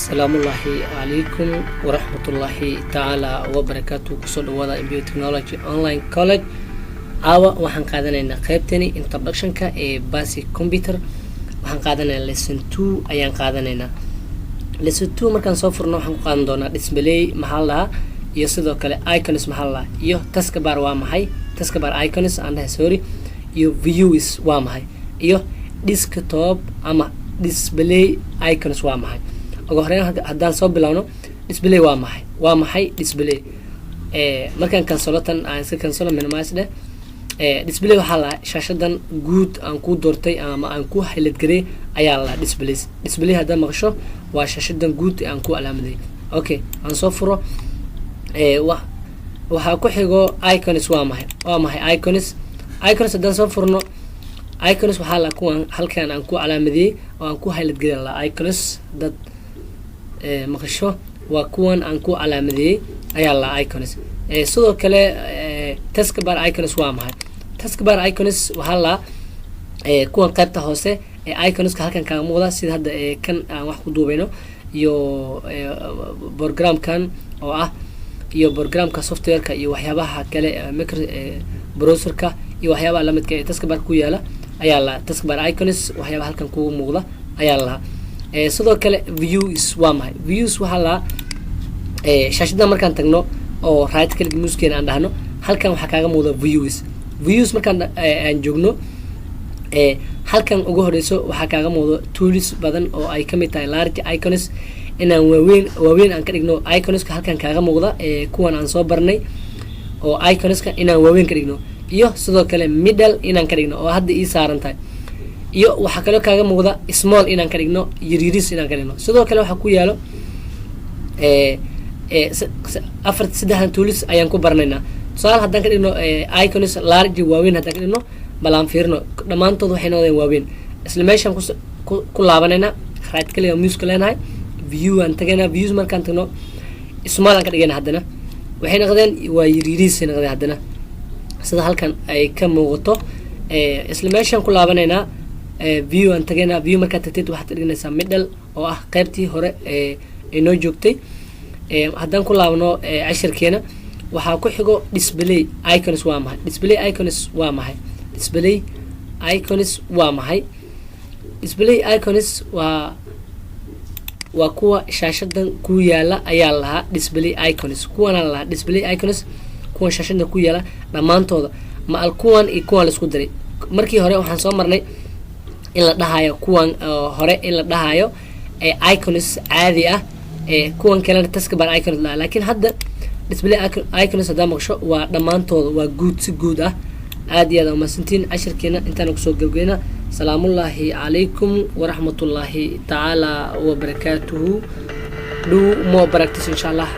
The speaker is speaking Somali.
Asalaamullaahi calaykum waraxmatullaahi tacaala wabarakaatu. Kusoo dhawaada Mbu Technology Online College. Caawa waxaan qaadanaynaa qeybtani introductionka ee basic computer. Waxaan qaadanaynaa lesson 2 ayaan qaadanaynaa. Lesson 2 markaan soo furno, waxaan ku qaadan doonaa display maxaa la dhahaa, iyo sidoo kale icons maxaa la dhahaa, iyo taskbar waa maxay, taskbar icons aan dhahay, sorry, iyo views waa maxay, iyo desktop ama display icons waa maxay. Ugu horeyn, haddaan soo bilowno, display waa maxay? Waa maxay display? Markaan cancelo tan, aan iska cancelo, minimize dheh. Display waxaa la shaashadan guud aan ku doortay ama aan ku highlight garay ayaa la displays. Display haddaan maqasho, waa shaashadan guud ee aan ku calaamaday. Okay, aan soo furo. Wa waxaa ku xigo icons waa maxay? Waa maxay icons? Icons haddaan soo furno, icons waxaa la kuwan halkan aan ku calaamadiyey oo aan ku highlight garay la icons. Dad maqasho, waa kuwan aan ku calaamadiyey ayaa la icons. Sidoo kale taskbar icons waa maxay? Taskbar icons waxaa la kuwan qaybta hoose ee iconska halkan kaaga muuqda, sida hadda kan aan wax ku duubayno iyo programkan oo ah iyo programka softwareka iyo waxyaabaha kale, micro browserka iyo waxyaabaha lamidka ee taskbar ku yaala ayaa la taskbar icons. Waxyaabaha halkan kugu muuqda ayaa la. Sidoo kale views waa maxay? Views waxaa la shaashada markaan tagno oo right click mousekeena aan dhahno, halkan waxaa kaaga muuqda views. Views markaan aan joogno, halkan ugu horeyso waxaa kaaga muuqda tools badan oo ay kamid tahay large icons, inaan waaweyn waaweyn aan ka dhigno iconska halkan kaaga muuqda, kuwan aan soo barnay oo iconska inaan waaweyn ka dhigno, iyo sidoo kale middle inaan ka dhigno oo hadda ii saaran tahay, iyo waxaa kaloo kaaga muuqda small inaan ka dhigno, yariiris inaan ka dhigno. Sidoo kale waxaa ku yaalo afar, saddexdan tools ayaan ku baranaynaa. Tusaale, haddaan ka dhigno icons large, waaweyn haddaan ka dhigno, bal aan fiirino, dhammaantood waxay noqdeen waaweyn. Isla meeshaan ku laabanaynaa, right click mouseka leenahay, view aan tagaynaa. Views markaan tagno, small aan ka dhigayna. Haddana waxay noqdeen waa yariiriisay noqdeen haddana, sida halkan ay ka muuqato. Isla meeshaan ku laabanaynaa, view aan tagaynaa. View markaad tagtid, waxaad ka dhiganaysaa middle oo ah qaybtii hore ee noo joogtay. Haddaan ku laabno cashirkeena, waxaa ku xigo display icons waa maxay? Display icons waa maxay? Display icons waa maxay? Display icons waa kuwa shaashadan ku yaala ayaa lahaa display icons. Kuwanaa lahaa display icons, kuwan shaashadan ku yaala dhammaantooda, ma al kuwan iyo kuwan laisku daray. Markii hore waxaan soo marnay in la dhahayo kuwan hore in la dhahayo icons caadi ah, kuwan kalena taskbar icons lahaa. Laakiin hadda display icons haddaa maqsho, waa dhammaantooda, waa guud, si guud ah. Aad iyo aad umahadsantiin. Cashirkeena intaana kusoo gebgeyna. Salaamullaahi calaykum waraxmatullaahi tacaala wabarakaatuhu. Do more practice, insha Allah.